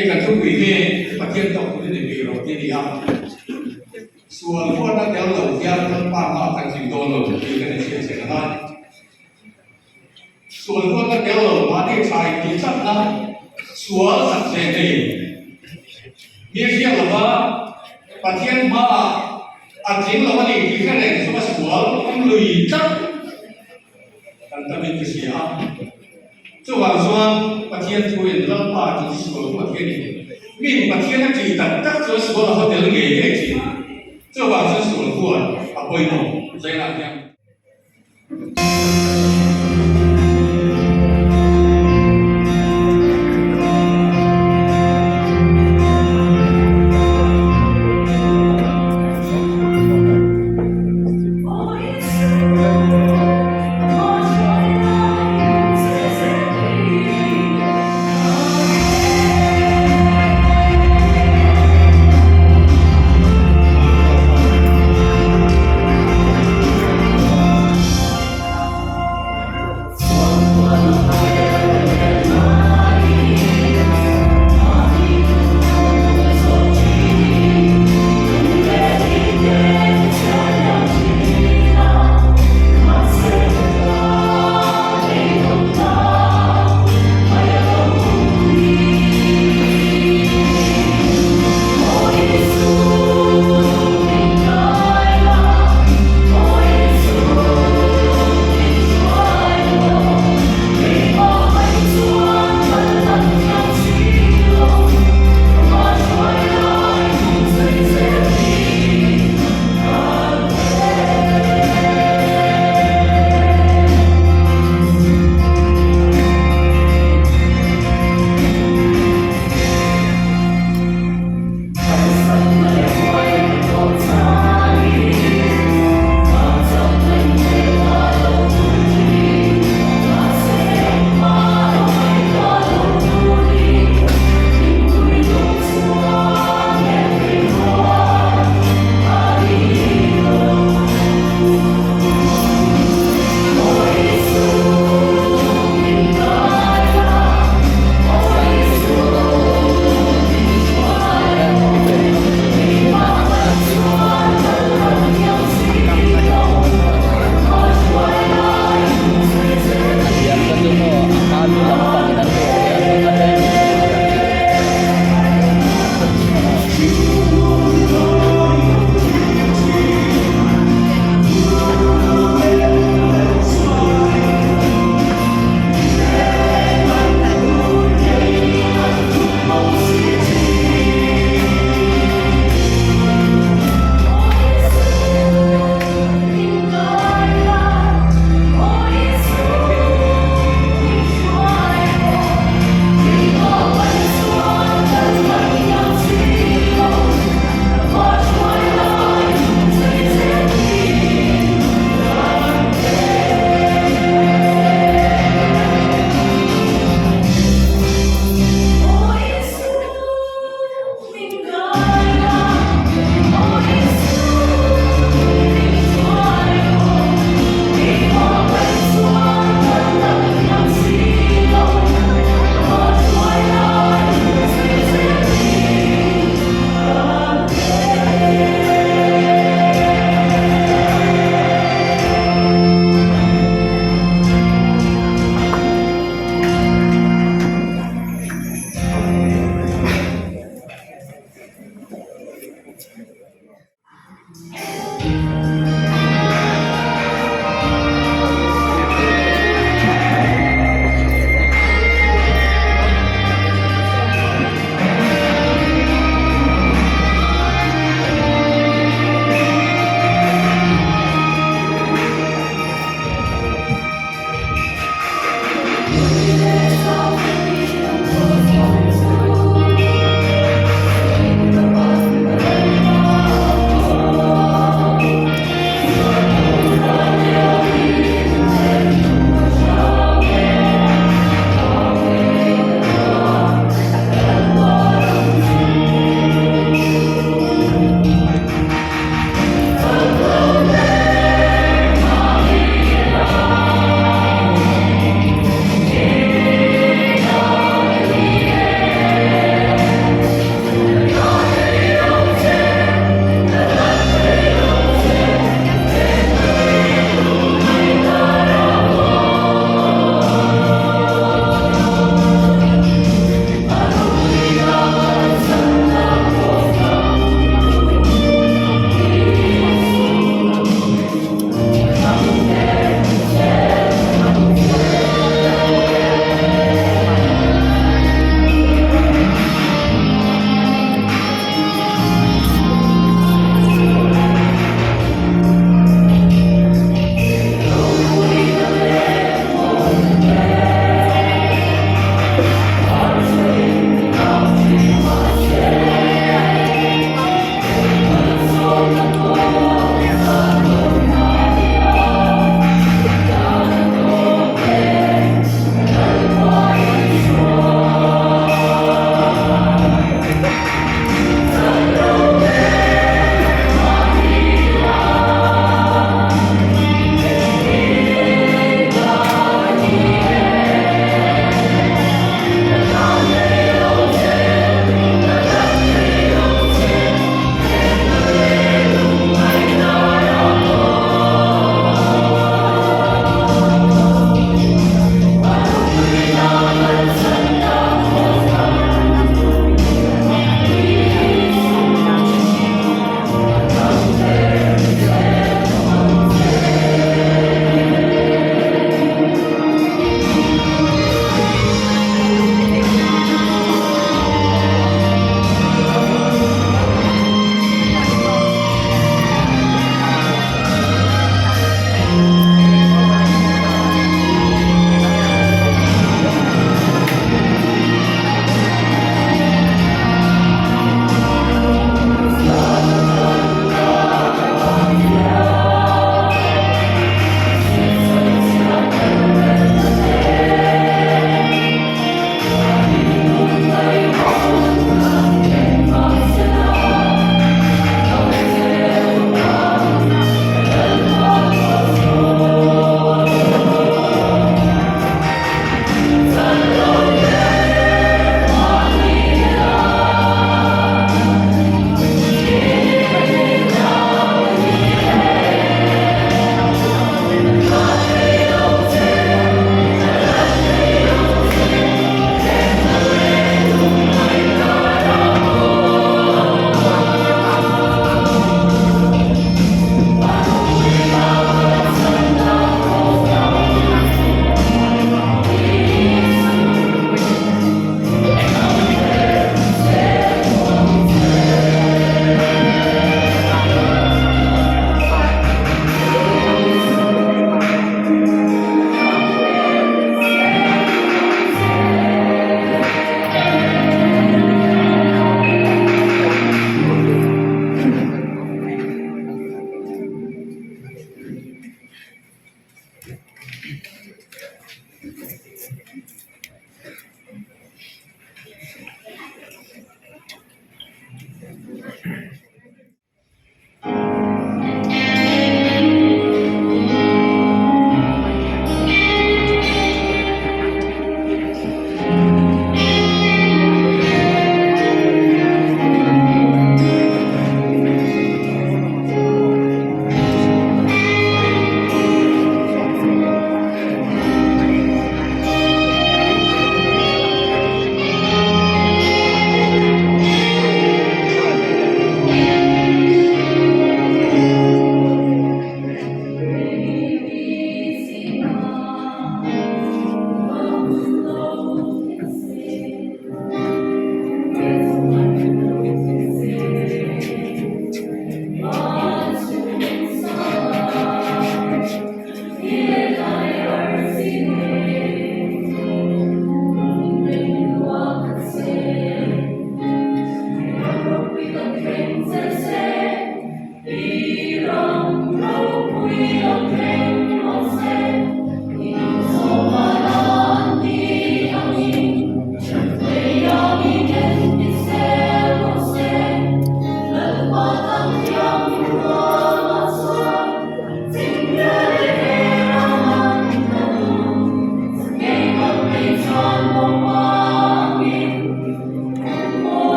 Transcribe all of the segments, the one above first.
Hei kan thupui hi Pathian tawk turin i peih rawh tih a ni a. Sual huatna tel lo hian Lalpa hma kan tling dawn lo tih kan inhriat chian a ngai. Sual huatna tel lo mahni tha intih tlatna sual chak ve nei mi hriat lova Pathian hmaah a tling lo a ni tih hre reng chunga sual awm lui tlat kan tamin ka hria a. Chuvang chuan Pathian thuin Lalpa tih sual huat hi a ni. Min Pathian a tih tak tak chuan sual a haw tel ngei ngei thin. Chuvang chuan sual huat a pawimawh zainah hian.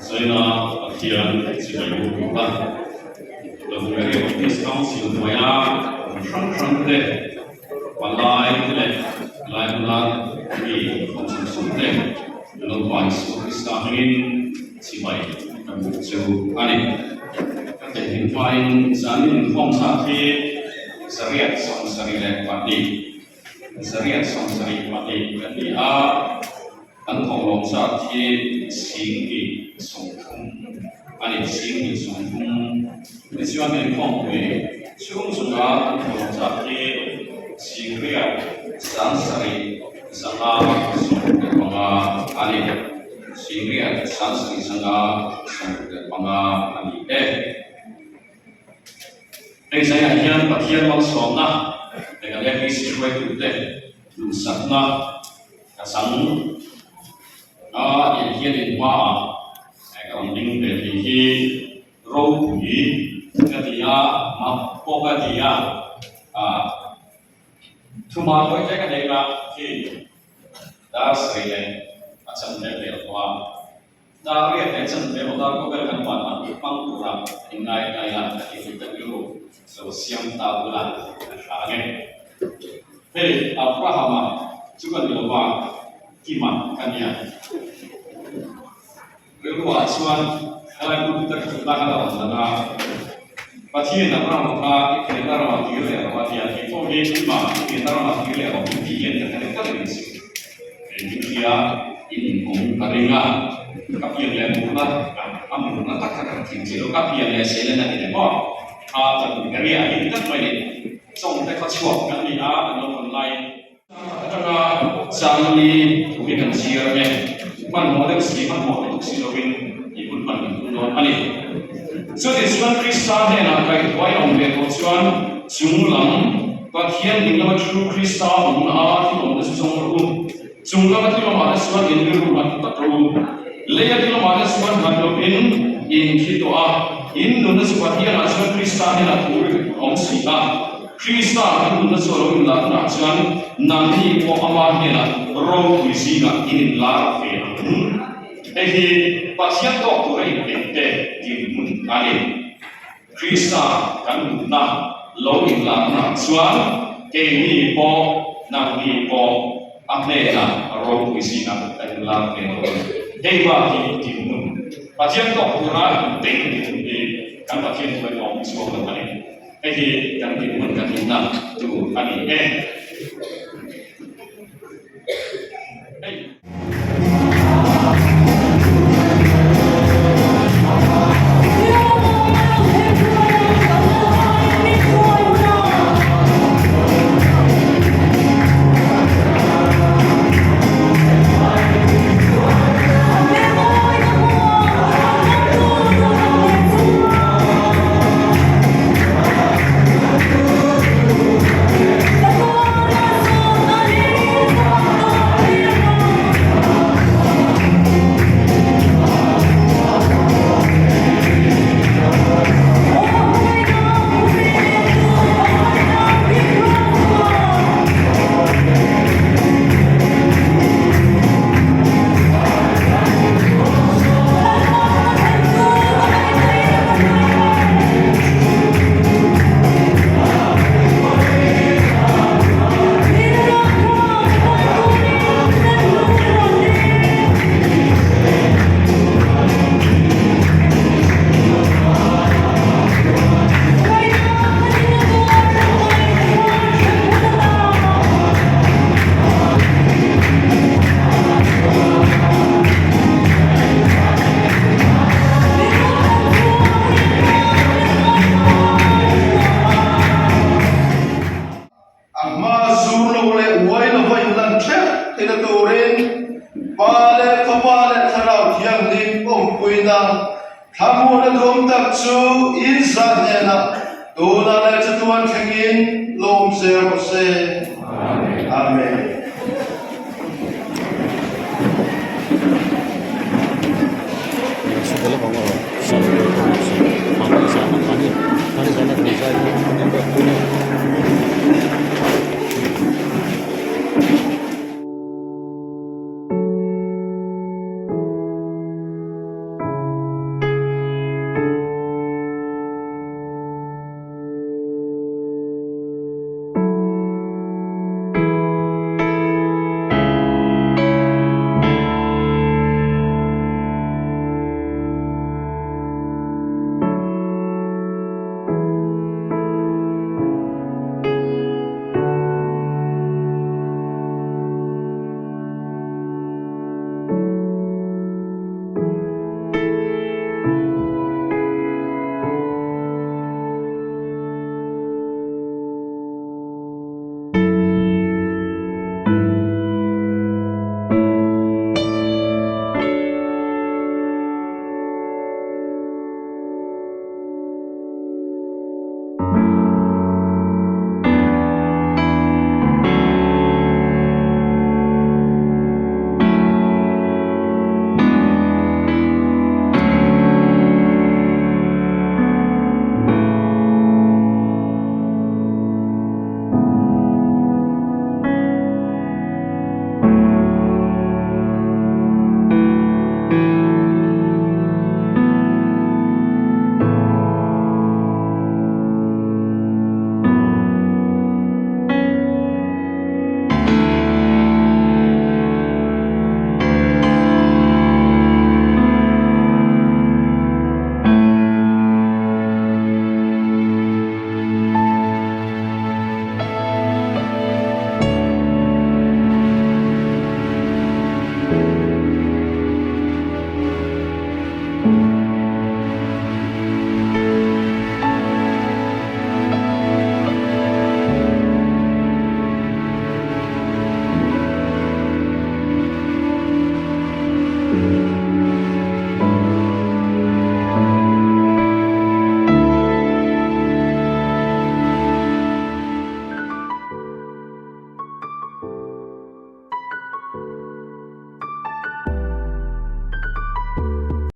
China Pathian chibai buk bawk a. Lohmeri Office Council hnuaia kum hrang hrang te, palai te leh lai huna mi inkhawm sawm sawm te Lalpa Isua Krista hmangin chibai ka buk chu a ni. Ka theihnghilh hmain zanin inkhawm zat hi 172, 172 kan ni a, kan thawhlawm zat hi 30 a ni, 30. Tichuan inkhawmpui chhung chunga kan thawhlawm zat hi 7,765 a ni, 7,765 a ni e. Hei zaiah hian Pathian malsawmna leh kan FEC hruaitute duhsakna ka chang a, tiang hian in hmaah ka rawn ding ve tih hi ropui ka ti a, mak pawh ka ti a, thuma tawi te ka nei la khi dar sarih leh a chanve vel tawh a. Dar riat leh chanve maw dar khawvel kan van ang hmang tura inngai ngai a ka tih tak rilru lo siam ta bula ka hra ang e. Hei Abrahama chu ka ni lova Kima ka nia. Rilruah chuan helai pulpit a ka thutna kha la rawn lang a, Pathian Abrahama kha i pianna ramah kir leh rawh a ti a, kei pawh hi Kima i pianna ramah kir leh rawh tih hian ka hre tlat a ni si. Engtin hria in inawm ka ring a, ka pian leh murna a murna tak kha ka thing chiah lo, ka pian leh seilen a ni leh maw? Kha ka duh area a ni tlat mai ni. Chawngte kha chhuak kan ni a, kan lo hawn laiin. Atanga Changli thu hi kan chhiar ang e, hmanhmawh deuh si, hmanhmawh lutuk si lovin i hun hman kan tum dawn a ni. Chutichuan Krista hnenah kaihhruai a awm ve tawh chuan chung lam Pathian ding lama thu Krista awmna a thil awmte chu zawng rawh u. Chung lama thil awmah te chuan in rilru nghat tlat rawh u. Leia thil awmah te chuan nghat lovin in thi tawh a, in nunna chu Pathianah chuan Krista hnenah thu ri awm si a. Krista kan nunna chu a lo inlar hunah chuan nangni pawh ama hnenah ropui zingah in inlar ve ang. Hei hi Pathian tawk tura inpeihte dinhmun a ni. Krista kan nunna lo inlarna chuan keini pawh nangni pawh a hnenah ropui zingah kan inlar ve dawn. Hei bak hi dinhmun Pathian tawk tura inpeih dinhmun hi kan Pathian chu a awm chhuak lo a ni. Hei hi kan dinhmun kan inna tur a ni e. Hei. A hma zur lo leh uai lova inlan theuh theihna turin Pa leh Fapa leh Thlarau Thianghlim awmpuina thlamuana duam tak chu in zah hnenah tunah leh chatuan thlengin lawm zel rawh se. Amen.